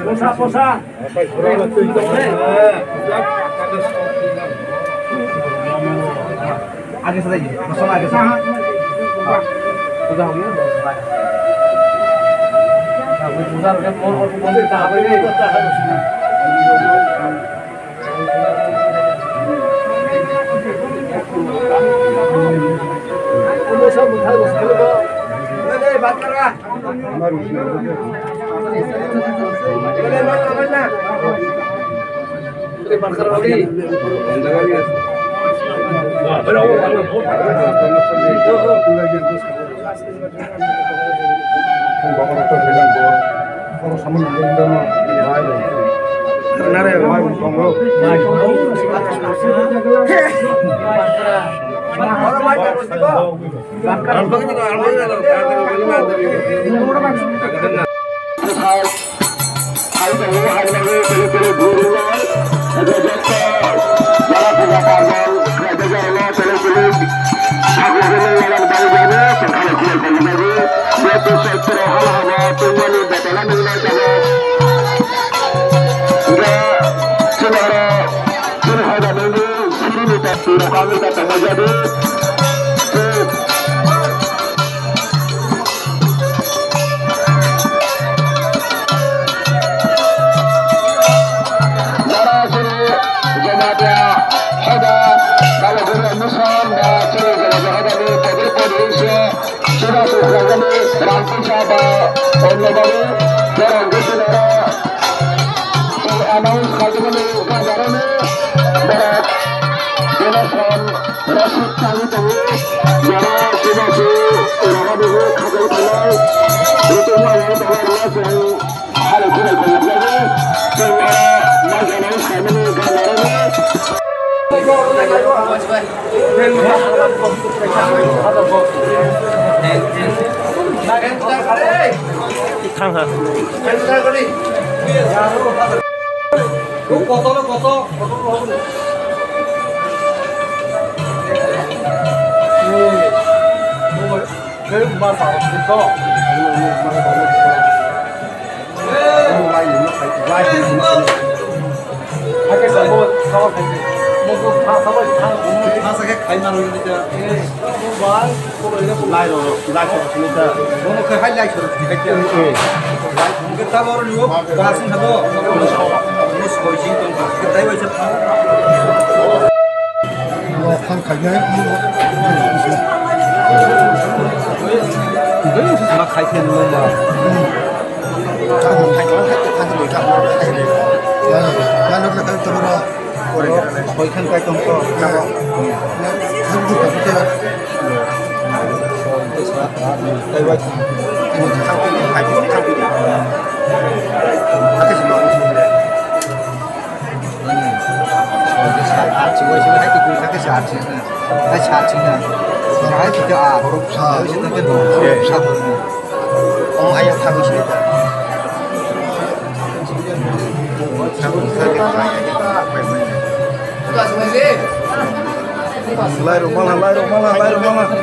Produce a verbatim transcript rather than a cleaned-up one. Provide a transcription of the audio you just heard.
Posa, posa. आगे से जाइए, बस आगे से। पूजा हो गई ना, बस आगे। पूजा हो गया, कौन और कौन से कहाँ पे? Jara chini Jamatia hoda Kalaguri mission ba chini Jamatia hoda ni public audience se chini su khlaijakmani Ramkunsa ba onno babu borok bwswk oro chini announce khlaijakmani ganaroni borok donation Rosuk tangwi tongo, jara chubachu rogani bo khajai thanai, rutuma rok tangwi rwla chwng haro khulai tongwi tongo, chwng oro mai kheno saimani ganarani. Thang ha. Lai rok, lai rok sini ta. Bono khe hai lai rok sini ta. Lai rok khe ta bor liwo, ba sing hado. Bono soi sing tong ta. Khe tai bai se ta. Lo khang khai nai. Ma khai khe no ma. Khang khai khai khai khai khai khai. Lai rok le khai to bor. Oro, hoi khan kai tong to, nabo. Lai rok mala, lai rok mala, lai rok mala.